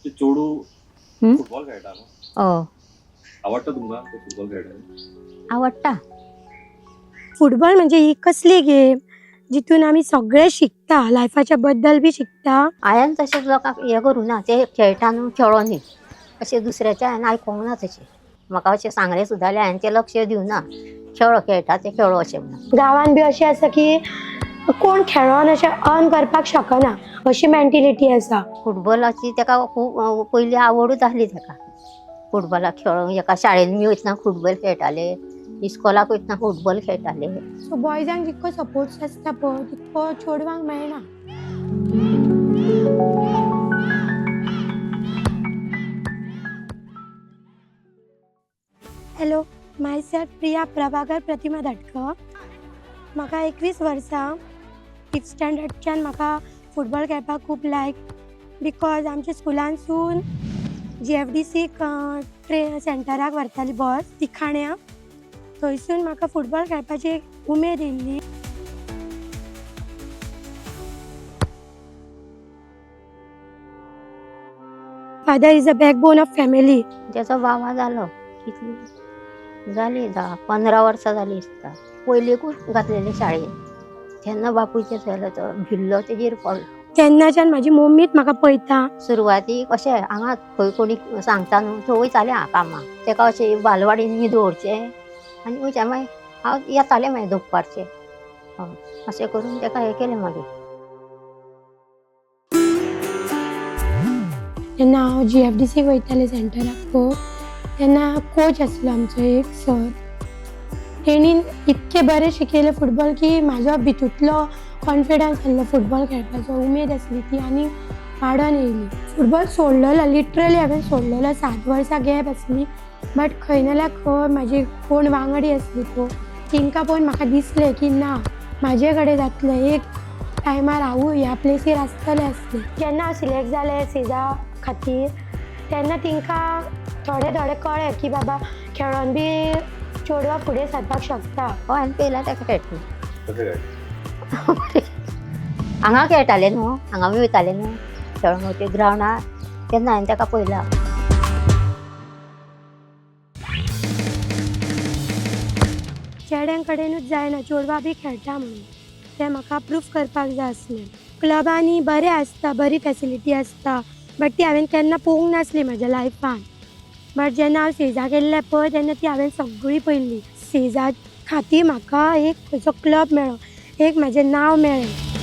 ते चेडूं हं? फुटबॉल खेळटा न्हू? हय. आवडटा तुमकां ते फुटबॉल खेळटा? आवडटा. फुटबॉल म्हणजे ही कसली गेम जितून आमी सगळे शिकता, लायफाच्या बद्दल बी शिकता. हांवें तशें लोकांक हें करूं ना, ते खेळटा न्हू खेळोनी अशें दुसऱ्याचें हांवें आयकोंक ना. तशें म्हाका अशें सांगलें सुद्दां जाल्यार हांवें तें लक्ष दिवना. खेळो खेळटा ते खेळो अशें म्हणून. गांवान बी अशें आसा की कोण खेळोन अशें अर्न करपाक शकना अशी मेंटेलिटी आसा. फुटबॉलाची ताका खूब पयलीं आवडूच आसली ताका फुटबॉलाक खेळोंक. एका शाळेन बी वयतना फुटबॉल खेळटाले, इस्कोलाक वयतना फुटबॉल खेळटाले. सो बॉयजांक जितको सपोर्ट आसता पळय तितको चेडवांक मेळना. हॅलो, मायसेल्फ प्रिया प्रभाकर प्रतिमा धाटकर. म्हाका 21 वर्सां. फिफ्थ स्टँडर्डच्यान म्हाका फुटबॉल खेळपाक खूब लायक, because आमच्या स्कुलांसून जीएफडीसीक ट्रे सेंटराक व्हरताली बस तिखाण्या. थंयसून म्हाका फुटबॉल खेळपाची एक उमेद येयल्ली. Father is a backbone of family. तेचो बाबा जालो कितली जाली 10-15 वर्सां जालीं दिसता. पयलीकूच घातलेलें शाळेन तेन्ना बापूयचें जालो तो भिल्लो तेजेर पडलो. तेन्नाच्यान म्हाजी मम्मीच म्हाका पळयता. सुरवातीक अशें हांगा खंय कोणी सांगता न्हू थंय वयतालें हांव कामाक. तेका अशें बालवाडीन बी दवरचें आनी वयचें, मागीर हांव येतालें मागीर दनपारचें. हय, अशें करून तेका हें केलें मागीर. जेन्ना हांव जीएफडीसीक वयतालें सेंटराक पळय तेन्ना कोच आसलो आमचो एक सर. तेणीन इतकें बरें शिकयलें फुटबॉल की म्हाजो भितूंतलो कॉन्फिडन्स आसलो फुटबॉल खेळपाचो, उमेद आसली ती आनी वाडोन येयली. फुटबॉल सोडलेलो, लिटरली हांवें सोडलेलो, 7 वर्सां गॅप आसली. बट खंय ना जाल्यार खंय म्हाजी कोण वांगडी आसली पळय तेंकां पळोवन म्हाका दिसलें की ना, म्हाजे कडेन जातलें एक टायमार, हांवूय ह्या प्लेसीर आसतलें आसलें. जेन्ना हांव सिलेक्ट जालें सेजा खातीर तेन्ना तेंकां थोडे थोडे कळ्ळें की बाबा खेळोन बी चेडवां फुडें सरपाक शकता. हय, हांवें पळयला तेका खेळटना. कशें खेळटा? हांगा खेळटाले न्हू, हांगा बी वयताले न्हू खेळोंक वयता ग्रावंडार, तेन्ना हांवें तेका पळयला. चेड्यां कडेनूच जायना, चेडवां बी खेळटा म्हणून तें म्हाका प्रूफ करपाक जाय आसलें. क्लबांनी बरें आसता, बरी फेसिलिटी आसता, बट ती हांवें केन्ना पळोवंक नासली म्हाज्या लायफान. बट जेन्ना हांव सेजा गेल्लें पळय तेन्ना ती हांवें सगळी पळयल्ली. सेजा खातीर म्हाका एक खंयचो क्लब मेळ्ळो, एक म्हाजें नांव मेळ्ळें.